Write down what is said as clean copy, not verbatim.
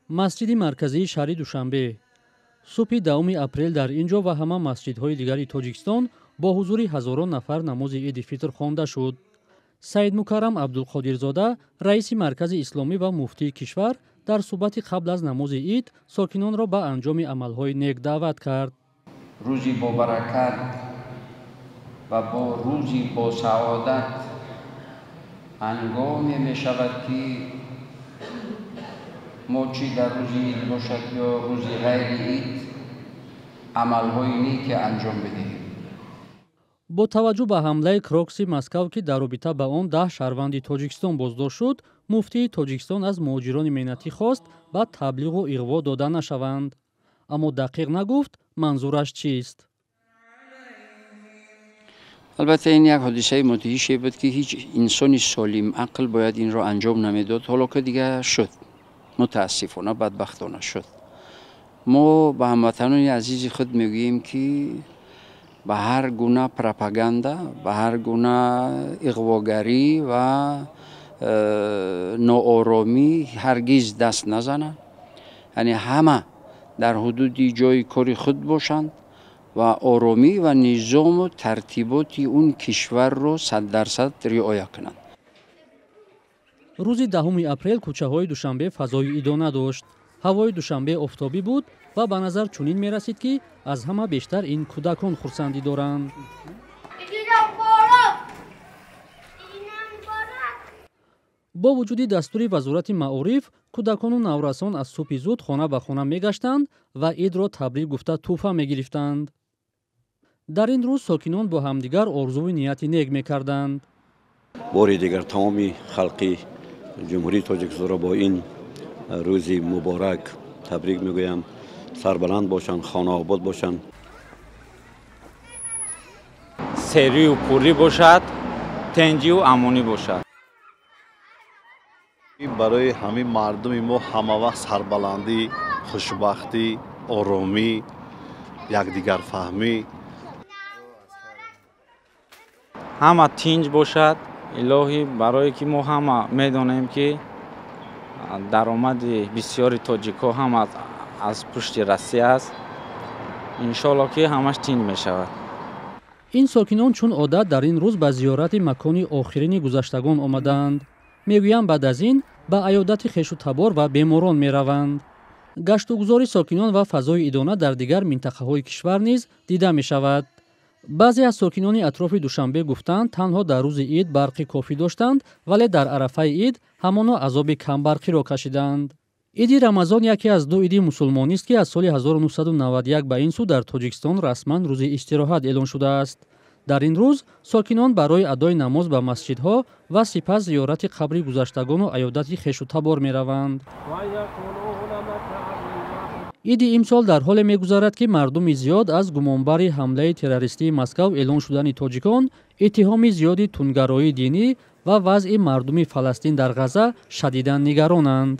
Масҷиди марказии шаҳри Душанбе. Субҳи 10 апрел дар ин ҷо ва ҳама масҷидҳои дигари Тоҷикистон бо ҳузури ҳазорон нафар намози иди фитр хонда шуд. Саидмукаррам Абдулқодирзода, раиси Маркази исломӣ ва муфтии кишвар, дар суҳбати қабл аз намози ид сокинонро ба анҷоми амалҳои нек даъват кард. Рӯзи бобаракат ва бо рӯзи босаодат ҳангоме мешавад, ки мо чӣ дар рӯзи ид бошад ё рӯзи ғайри ид амалҳои неке анҷом бидиҳем. Бо таваҷҷӯҳ ба ҳамлаи Крокуси Москав, ки дар робита ба он 10 шаҳрванди Тоҷикистон боздошт шуд, муфтии Тоҷикистон аз муҳоҷирони меҳнатӣ хост ба таблиғу иғво дода нашаванд. Аммо дақиқ нагуфт манзураш чист. Албатта, ин як ҳодисаи мудҳише буд, ки ҳеҷ инсони солим ақл бояд инро анҷом намедод. Ҳоло ки дига шуд, мутаассифона, бадбахтона шуд. Мо ба ҳамватанони азизи худ мегӯем, ки ба ҳар гуна пропаганда, ба ҳар гуна иғвогарӣ ва нооромӣ ҳаргиз даст назананд, яъне ҳама дар ҳудуди ҷои кори худ бошанд ва оромӣ ва низому тартиботи он кишварро 100% риоя кунанд. Рӯзи 10 апрел кӯчаҳои Душанбе фазои идона дошт. Ҳавои Душанбе офтобӣ буд ва ба назар чунин мерасид, ки аз ҳама бештар ин кӯдакон хурсандӣ доранд. Бо вуҷуди дастури Вазорати маориф, кӯдакону наврасон аз субҳи зуд хона ба хона мегаштанд ва идро табрик гуфта тӯҳфа мегирифтанд. Дар ин рӯз сокинон бо ҳамдигар орзуву нияти нек мекарданд. Бори дигар тамоми халқи Ҷумҳурии Тоҷикистонро бо ин рӯзи муборак табрик мегӯям. Сарбаланд бошанд, хонаобод бошанд. Серию пурӣ бошад, тенҷию амонӣ бошад. Барои ҳамин мардуми мо ҳама вақт сарбаландӣ, хушбахтӣ, оромӣ, якдигарфаҳмӣ. Ҳама тинҷ бошад, илоҳӣ, барое ки мо ҳама медонем, ки даромади бисёри тоҷикҳо ҳам аз пушти Россия аст. Иншоалло, ки ҳамаш тинҷ мешавад. Ин сокинон чун одат дар ин рӯз ба зиёрати макони охирини гузаштагон омадаанд. Мегӯянд, баъд аз ин ба аёдати хешу табор ва беморон мераванд. Гаштугузори сокинон ва фазои идона дар дигар минтақаҳои кишвар низ дида мешавад. Баъзе аз сокинони атрофи Душанбе гуфтанд, танҳо дар рӯзи ид барқи кофӣ доштанд, вале дар арафаи ид ҳамоно азоби камбарқиро кашиданд. Иди Рамазон яке аз ду иди мусулмонист, ки аз соли 1991 ба ин сӯ дар Тоҷикистон расман рӯзи истироҳат эълон шудааст. Дар ин рӯз сокинон барои адои намоз ба масҷидҳо ва сипас зиёрати қабри гузаштагону аёдати хешу табор мераванд. Иди имсол дар ҳоле мегузарад, ки мардуми зиёд аз гумонбари ҳамлаи террористии Москав эълон шудани тоҷикон, иттиҳоми зиёди тундгароии динӣ ва вазъи мардуми Фаластин дар Ғазза шадидан нигаронанд.